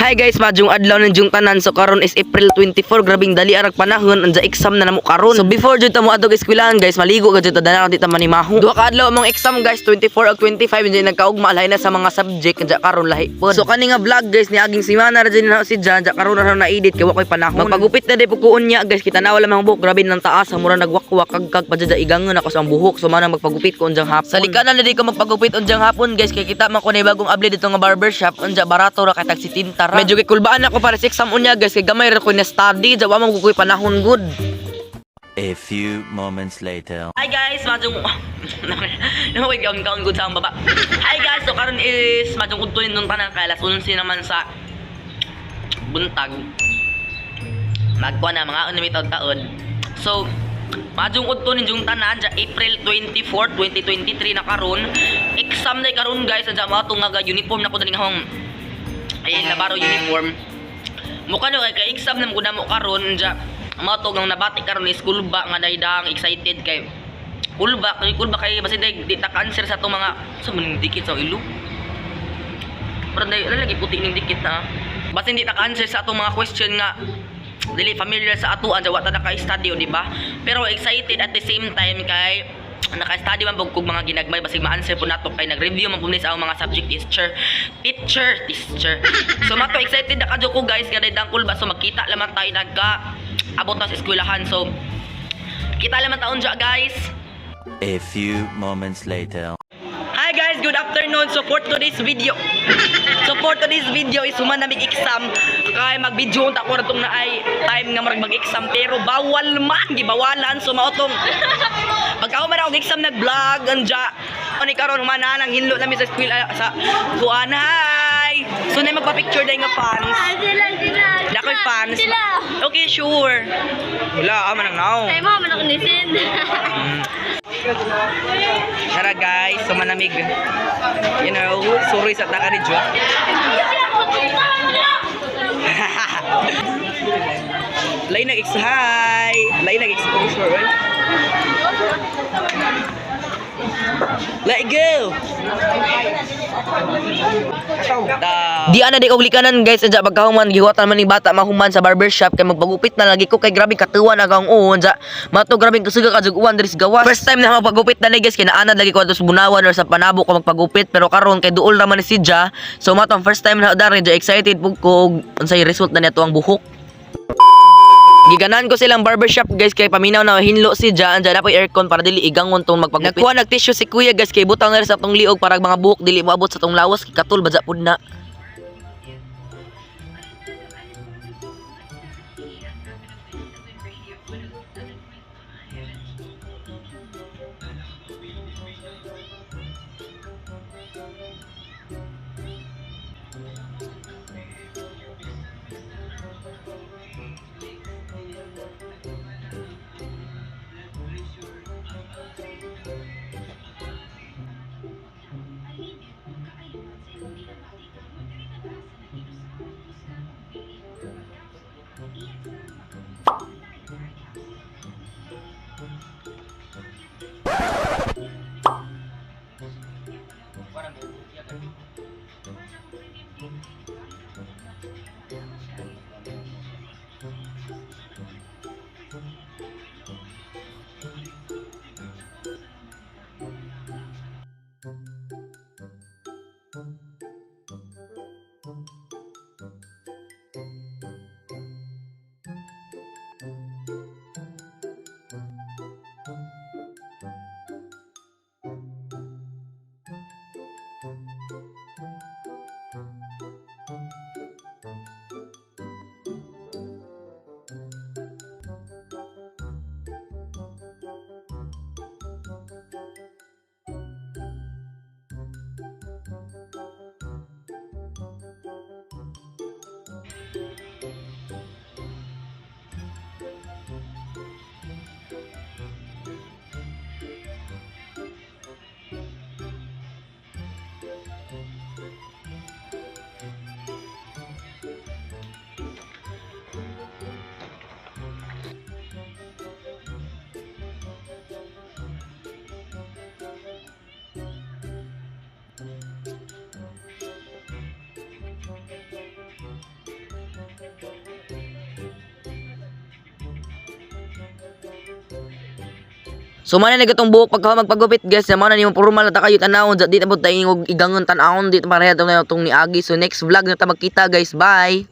Hi guys, maayong adlaw ninyong tanan. So karon is April 24, grabing dali arag panahon, anja exam na namo karon. So before jud ta mo adto eskwelahan guys, maligo ka jud ta dana di ta manimaho. Duha ka adlaw among exam guys, 24 ug 25, anja nagkaugma lahi na sa mga subject, anja karon lahi pod. So kani nga vlog guys, niaging semana ra jud na si Jan, anja karon ra na edit kay wa koy panahon. Magpagupit na di po ko unya guys, kita na wala mga buhok, grabe nang taas, mura nagwakwak kag kag pa jud igangon ako sa ang buhok. So mana magpagupit ko unjang hapon. Sa likanan na di ko magpagupit unjang hapon guys, kay kita man ko na bagong abli dito nga barbershop, unja barato ra kay tag 70 ra. Medyo gikulbaan ako para sa exam unya guys, kay gamay ra ko na study, jawa man ko koy panahon gud. A few moments later. Hi guys, maayong naman kaon kaon gud sa ang baba. Hi guys, so karon is maayong udto nung tanan kay alas 11 naman sa buntag. Magkuha na mga unami taon. So, maayong udto ninyong tanan ja April 24, 2023 na karon. Exam na karon guys, adya mo atong nga uniform na ko dali nga hong ay labaro uniform. Mukha no kay kay exam na mo mo karon ja mao to gang nabati karon ni school ba nga daydang excited kay kulba kay basta di ta cancer sa atong mga sa maning dikit sa ilo. Pero dai lagi puti ning dikit na. Basta hindi ta cancer sa atong mga question nga dili familiar sa ato ang wa ta naka-study o di ba? Pero excited at the same time kay naka-study man pud kog mga ginagmay, basig ma-answer po nato kay nag-review man po ni sa among mga subject teacher teacher teacher. So mato excited na kadyo ko guys kay dang kulba, so magkita laman tayo nagka abot na sa eskwelahan. So kita laman taon dya guys. A few moments later. Hi guys, good afternoon. So for today's video is human namig exam. Kay mag-video unta ko ratong na ay time nga marag mag-exam pero bawal man gibawalan. So mao tong pagka man ako exam nag-vlog anja. Ani karon human na nang hinlo nami sa school sa kuan. Hi. So na magpa-picture dai nga fans. Ah, sila, sila. Dakoy fans. Sila. Okay, sure. Wala, ama nang now. Sa imo, man ako nisin. Tara guys, so manamig. Sorry sa taka ni Jo. Lain nag hi. Lain nag exposure. Oy. Let go. Di ana di og likanan guys, adya pagkahuman gihuwatan man ni bata mahuman sa barbershop kay magpagupit na lagi ko kay grabe katuwa na kang uon ja. Mato grabe kasuga ka jug uwan diri sa gawas. First time na magpagupit na ni guys kay naanad lagi ko adto sa Bunawan or sa Panabo ko magpagupit pero karon kay duol ra man ni si Ja. So mato ang first time na dari ja excited pug ko og unsay result na nito ang buhok. Giganan ko silang barbershop guys kay paminaw na hinlo si Ja, andyan na po aircon para dili igangon tong magpagupit. Nagkuha nag tissue si kuya guys kay butang na rin sa tong liog para mga buhok dili moabot sa tong lawas kay katul badya pud na. So man na gatong buhok pagka magpagupit, guys, mao na nimo pormal na ta kayo tanawon, di na pud ta ingog igangon tan-awon, di ta pareha na tong niagi. So next vlog na ta magkita, guys. Bye.